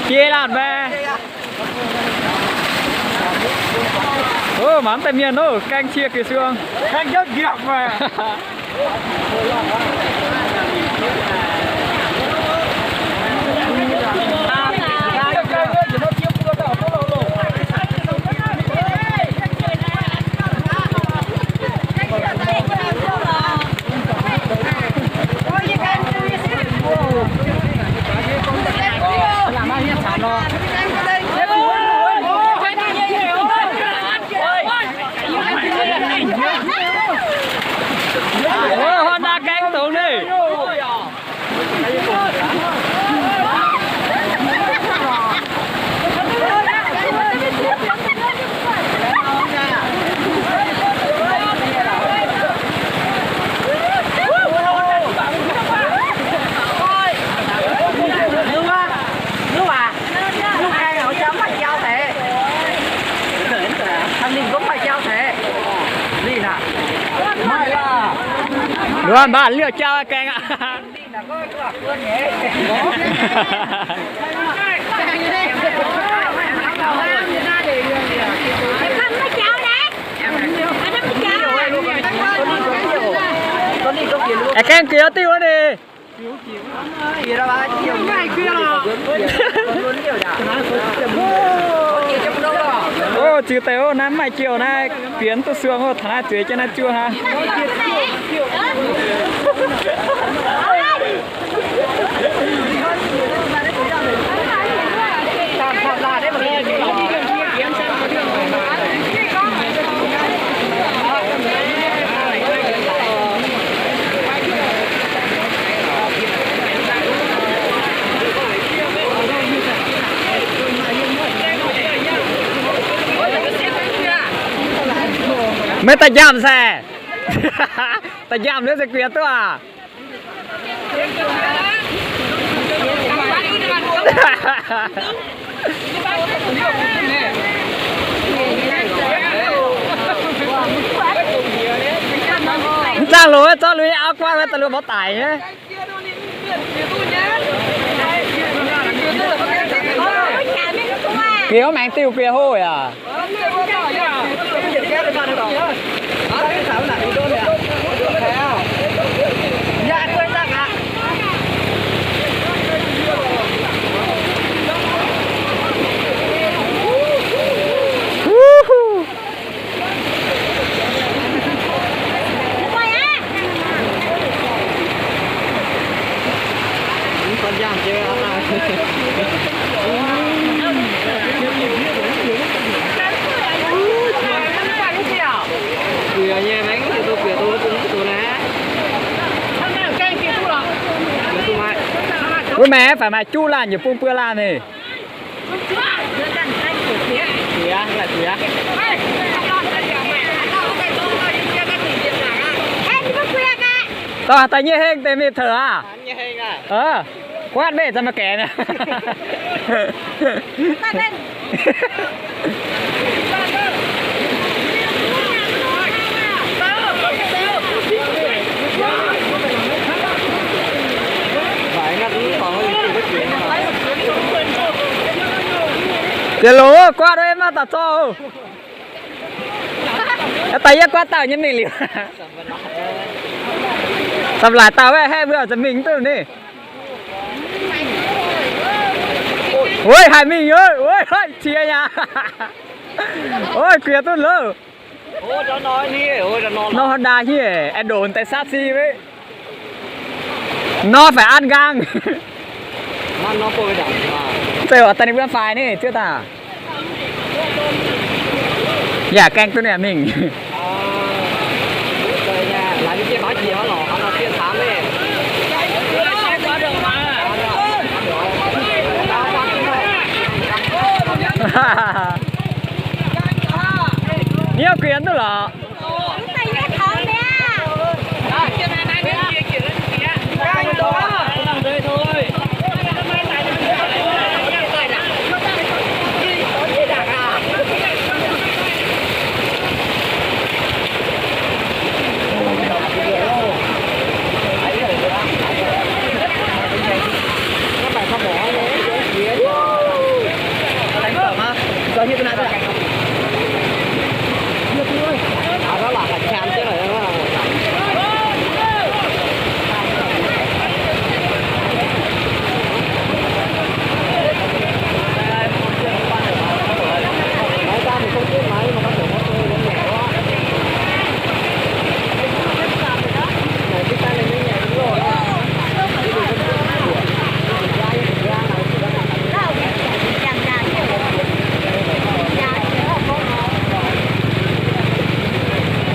Jiex laanh maah. Ov, mangc deix mienh nor, gaeng cie geh suong. Gaeng jauv njiec maah. Ov, hnangv naaiv gaeng dongz naaiv. Luov mbaanh liouh jauv gaeng aqv. Aengx gaeng geh diuh wuov ni. Ov, ziux deix ov, naaiv mv maaih jiouh naaiv, bienx duqv suong ov, taux naaiv zueiz jienv naaiv juov hnangv. Maiv daaih njamv se. Daaih njamv liuz se guiex duqv aqv. Mv zaangh loz zorqv lui auv guaatv wuov daaih, lui mbuo daic nyei. Guiex maengx diuh guiex hoh yaac. Wuov maengx faix maaih juqv laanh yaac bung buo laanh ni. Dorh daaih nyei heng deix mingh taux aqv. Guaatv mv zeiz maaih gaengh. Ziex longc guaatv wuov maiv daaih zorqv. Daaih yie guaatv dauh nyei mingh liuz. Samv laaic dauh wuov haeqv mbuo oix zuqc mingh duqv ni. Oi, haih mingh oi, oi, oi, qiex yaac. Oi, guiex duqv loh. Nor ndaa hiev, aengx ndongc deix saav si wuov. Nor faix an nqaang. Zeiz oix daaih ninh mbuo faix ni, ziouv daaih. Yaac gaeng duqv niaa mingh. Nyiouv guiex duqv lorqc.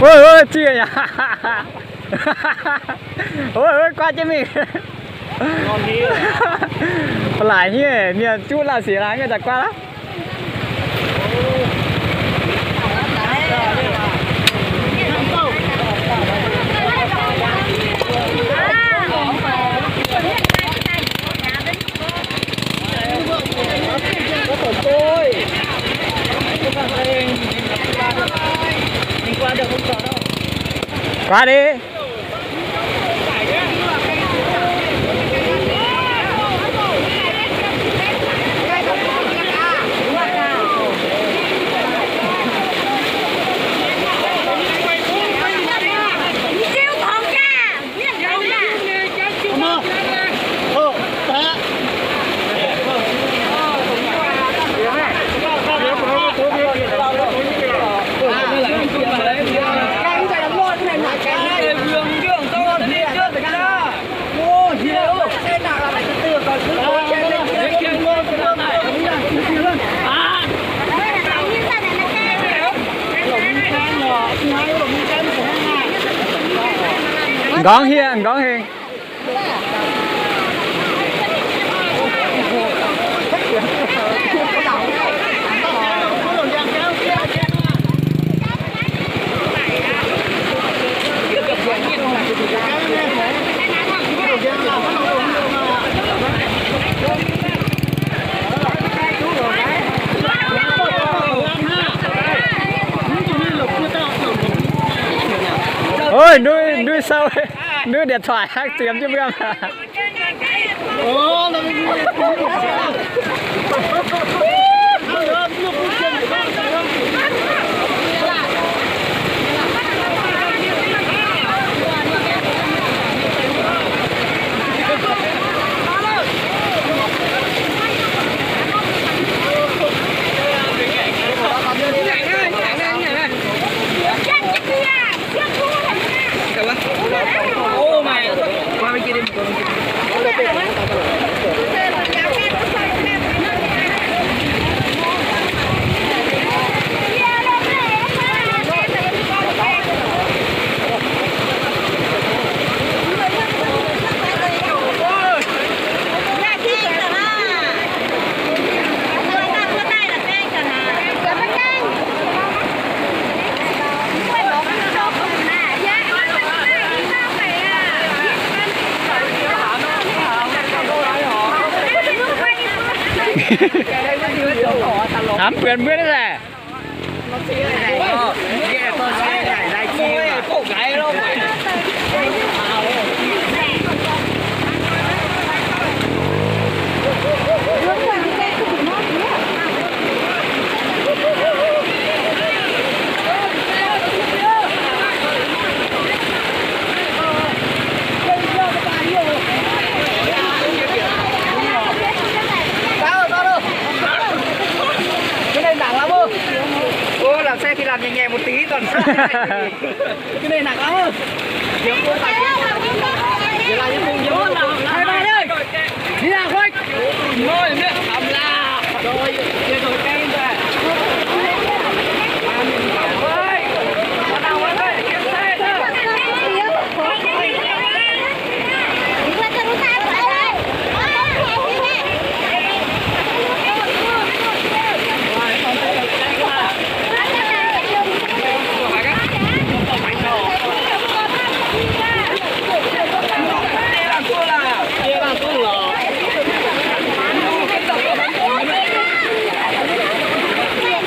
Ov, ov, zieqv yaac. Ov, ov, guaav jienv mingh. Laaix hniev mienh juqv lauh sic laaix, ngaih zaqc guaav aqv. Guaav deix. Nqorngv hienh, nqorngv hienh. Ov, nduov, nduov sou, nduov điện thoại haic ziemx jienv mbuo. Hnamv buonc mbuo naaiv laeh. Ov, lamh saeng fih lamh nyei nyei, mbuo dingc dorn-saav.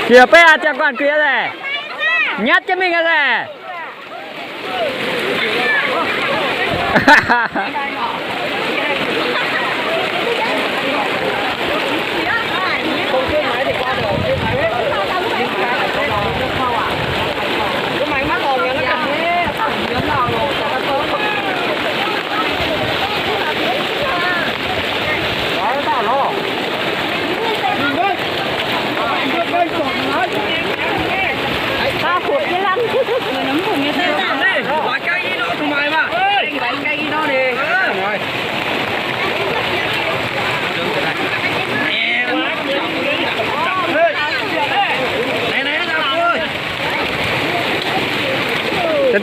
Yie beiv aac, ziangh guanh guix aqv zaeqc. Nyatv jienv mingh aqv zaeqc.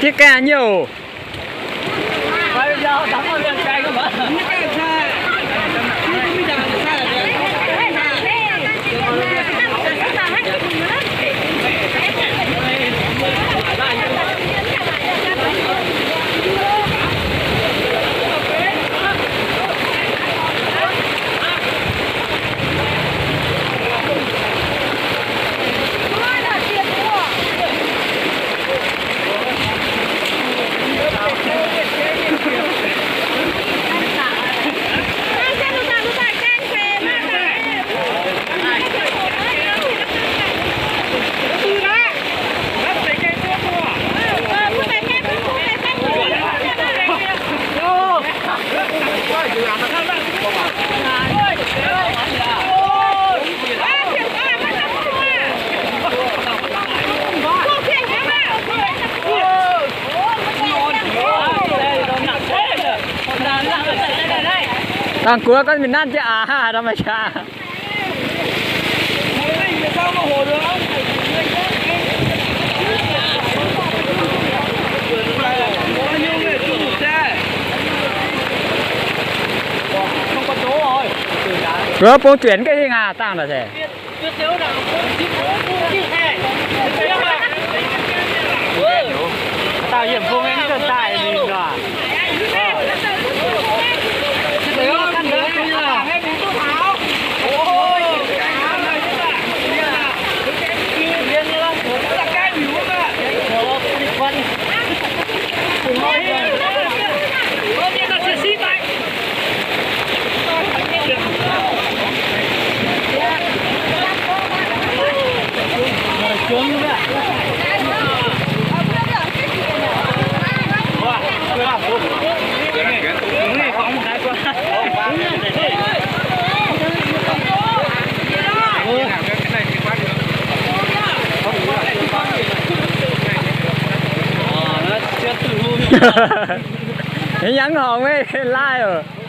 Yie gaengh nyouh. Dangh guoqv gorngv mingh nanv jienv aax haav daaih maaih qaqv. Guoqv bung juenc ga'hingh aac, dangh naaic se. Dauh yiem bung aengx duqv daaih ninh nor. Yangh horngc meih laai oc.